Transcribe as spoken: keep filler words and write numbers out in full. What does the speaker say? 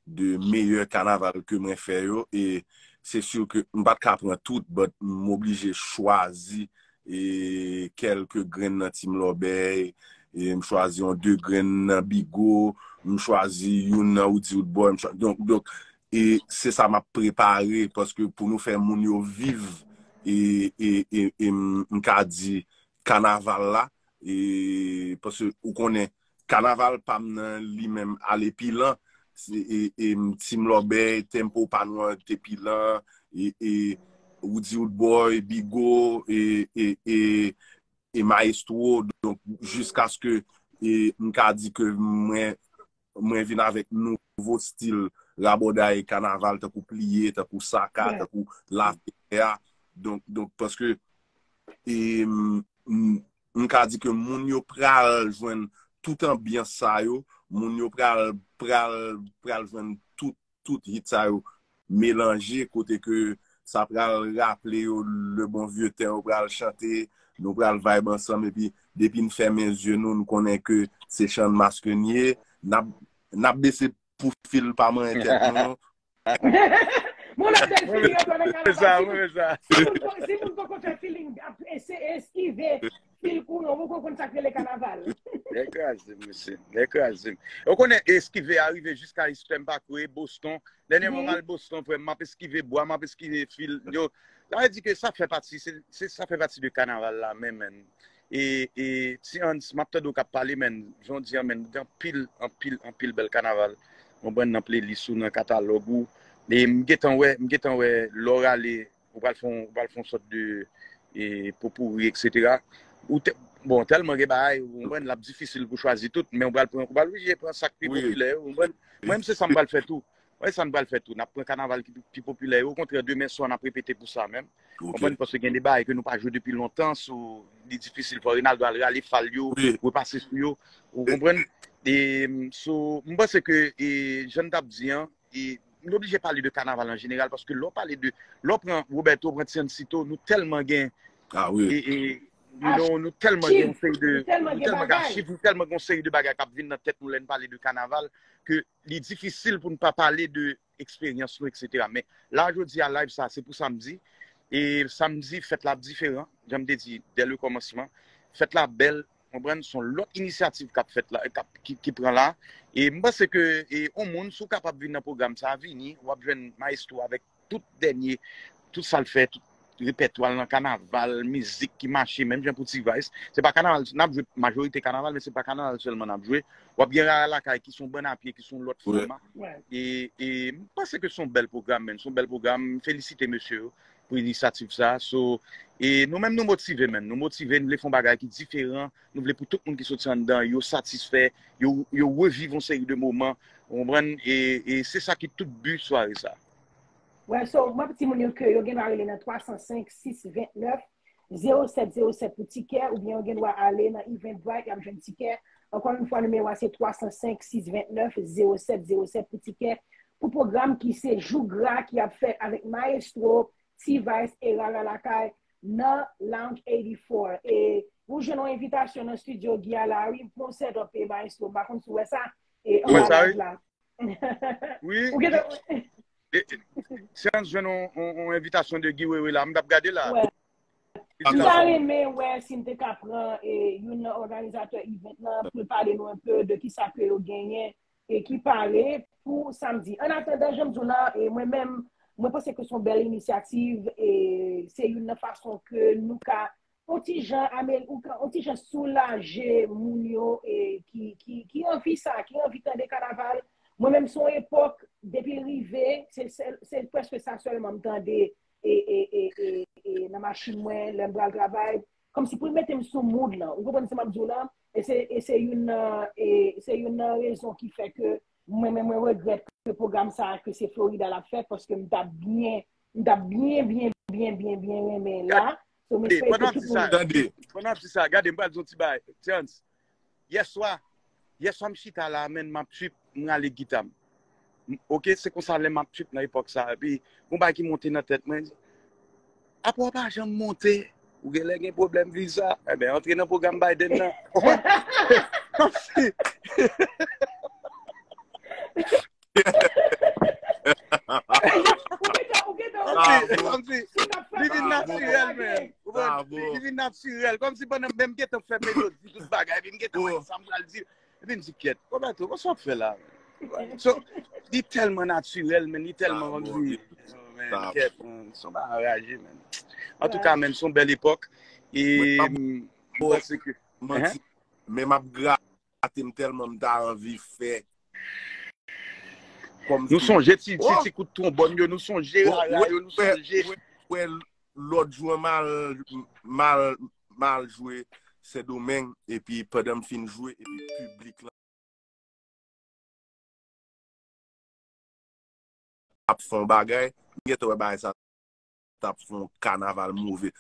de meyè kanaval ke mwen fè yo, e se si ke m pa t ka pran tout, but m oblije chwazi e kèlke grenn nan Team Lòbèy, e m chwazi yon de grenn nan Bigo, m chwazi youn nan Woody Woodboy, m chwa- donk, donk, e se sa m ap prepare, paske pou nou fè moun yo viv, e, e, e, e m, m ka di, kanaval la, e, paske ou konnen, kanaval pa m nan li menm ale pi lan, e, e, Team Lòbèy, tempo pa nou an te pi lan, e, e, Woody Woodboy, Bigo, e, e, e, e Maestro, donk, jiskaske, e, m ka di ke mwen, mwen vin avèk nouvo stil rabòday kanaval, tankou pliye, tankou saka, tankou lave tè a, donk, donk, paske, e, m, m, m ka di ke moun yo pral jwenn tout anbyans sa yo, moun yo pral, pral, pral jwenn tout, tout hit sa yo melanje, kote ke sa pral raple yo le bon vieux temps, yo pral chante, nou pral vibe ansanm, epi depi n fèmen zye nou, n konnen ke se Channmas ke n ye, n ap, n ap bese pou fil pa manyen tèt nou. Bon, la bèl fil yo nan kanaval. Si moun poko fè feeling, ap eskive fil kou non, poko konn sa k rele kanaval. Nèg kraze m, mesye. Nèg kraze m. Ou konnen eskive a rive jiska Eastern Parkway, Boston. Dènyèman m al Boston, frè m, m ap eskive bwa, m ap eskive fil. Yo, sa vle di ke sa fè pati, se, se, sa fè pati de kanaval la menm, menm. E, e, Ti Hans, m ap tande w k ap pale, menm, jan w di an, menm, gen anpil, anpil, anpil bèl kanaval. Ou konprann nan playlist ou, nan katalòg ou. E m gentan wè, m gentan wè, lè w ale, ou pral fè yon, ou pral fè yon sòt de e, popouri, etsetera. Ou te, bon, tèlman gen bagay, ou konprann, l ap difisil pou chwazi tout, men ou pral pran, ou pral oblije pran sa k pi popilè yo, ou konprann. Mwen menm se sa m pral fè tou. Wè sa m pral fè tou. N ap pran kanaval ki pi, pi popilè yo. Okontrè, demen swa n ap repete pou sa menm. Ou konprann, paske gen de bagay ke nou pa jwe depi lontan, so, li difisil. Fò Reynaldo al rale fal yo, repase sou yo. Ou konprann? E, so, m panse ke, e, jan n t ap di an, e, nou oblije pale de kanaval an jeneral, paske lè w pale de, lè w pran Roberto, w pran Tiancito, nou tèlman gen, e, e, you know, nou tèlman gen yon seri de, nou tèlman gen chif, nou tèlman gen yon seri de bagay k ap vin nan tèt nou lè n pale de kanaval, ke li difisil pou n pa pale de eksperyans nou, etsetera. Men la, jodi a, live sa, se pou samdi. E samdi, fèt la ap diferan, jan m te di, dès le commencement. Fèt la bèl, konprann, se yon lòt inisyativ k ap fèt la, k ap, ki, ki pran la. E m panse ke, e, yon moun, si w kapab vin nan pwogram sa a, vini, w ap jwenn Maestro avèk tout dènye, tout sa l fè, tout repètwa l nan kanaval, mizik ki mache, menm jan pou T-Vice. Se pa kanaval, n ap jwe majorite kanaval, men se pa kanaval sèlman n ap jwe. W ap gen Rara Lakay ki se yon bann a pye, ki se yon lòt fòma. E, e m panse ke se yon bèl pwogram, menm. Se yon bèl pwogram. M felisite mesye yo pou inisyativ sa. So, e nou menm nou motive, menm. Nou motive, nou vle fè yon bagay ki diferan. Nou vle pou tout moun ki soti anndan yo satisfè, yo, yo reviv yon seri de moman. Ou konprann? E, e se sa ki tout bi sware sa. Wè, so, m ap di moun yo ke yo gen dwa rele nan twa san senk, sis vennèf, zewo sèt zewo sèt pou tikè, oubyen yo gen dwa ale nan Eventbrite, y ap jwenn tikè. Ankò yon fwa, nimewo a se twa san senk, sis vennèf, zewo sèt zewo sèt pou tikè. Pou pwogram ki se Jougra ki ap fèt avèk Maestro, T-Vice e Rara Lakay nan Lounge eighty-four. E ou jwenn yon envitasyon nan estidyo Guy a la, wi, pou yon set up, e Maestro, m pa konn si w wè sa, e anba live la. Wi. Ou gentan... Seans jwenn yon, yon, yon envitasyon de Guy Wewe la, m t ap gade la. M ta renmen wè si m te ka pran, e, youn nan òganizatè event lan pou l pale nou enpe de kisa ke yo genyen e ki pare pou samdi. An atandan, jan m di w la, e, mwen menm, mwen panse ke se yon bèl inisyativ, e se youn nan fason ke nou ka yon ti jan amel-, ou ka, yon ti jan soulaje moun yo, e, ki, ki, ki anvi sa, ki anvi tande kanaval. Mwen menm, se yon epòk, depi l rive, se, se, se prèske sa sèlman m tande, e, e, e, e, e nan machin mwen, lè m pral travay, kòmsi pou l mete m sou mood lan. Ou konprann sa m ap di w lan? E se, e se youn nan, e se youn nan rezon ki fè ke mwen menm, mwen regrèt ke pwogram sa a, ke se Florida l ap fèt, paske m t ap byen, m t ap byen, byen, byen, byen, byen renmen la. So, m espere ke tout moun... Pandan w ap di sa, gade, m pral di yon ti bagay. Chance. Yèswa, yèswa m chita la, menn, m ap trip, m rale gita m. M, oke, se konsa lè m ap trip nan epòk sa, epi yon bagay ki monte nan tèt mwen, apa w pa janm monte, ou genlè gen pwoblèm viza, enben, antre nan pwogram Biden nan. Kòmsi. Kòmsi li vin natirèl, men. Ou konprann? Li vin natirèl. Kòmsi pandan menm gentan fè melodi, tout bagay, epi m gentan wè sa m pral di. Epi m di, "Kyèt, Roberto, kòman w ap fè la?" So, li tèlman natirèl, men li tèlman kòmsi, oh, man, kyèt, man, se yon bagay anraje, men. Antouka, men, se yon bèl epòk. E m panse ke manti, men m ap grate, m tèlman m ta anvi fè. Nou sonje ti, ti, ti kout twonbòn yo, nou sonje rara yo, nou sonje. Wè, lòt jou an, m al, m al, m al jwe Sendomeng, epi pandan m fin jwe, epi piblik lan ap fè yon bagay, m gentan wè bagay sa t ap fè yon kanaval move.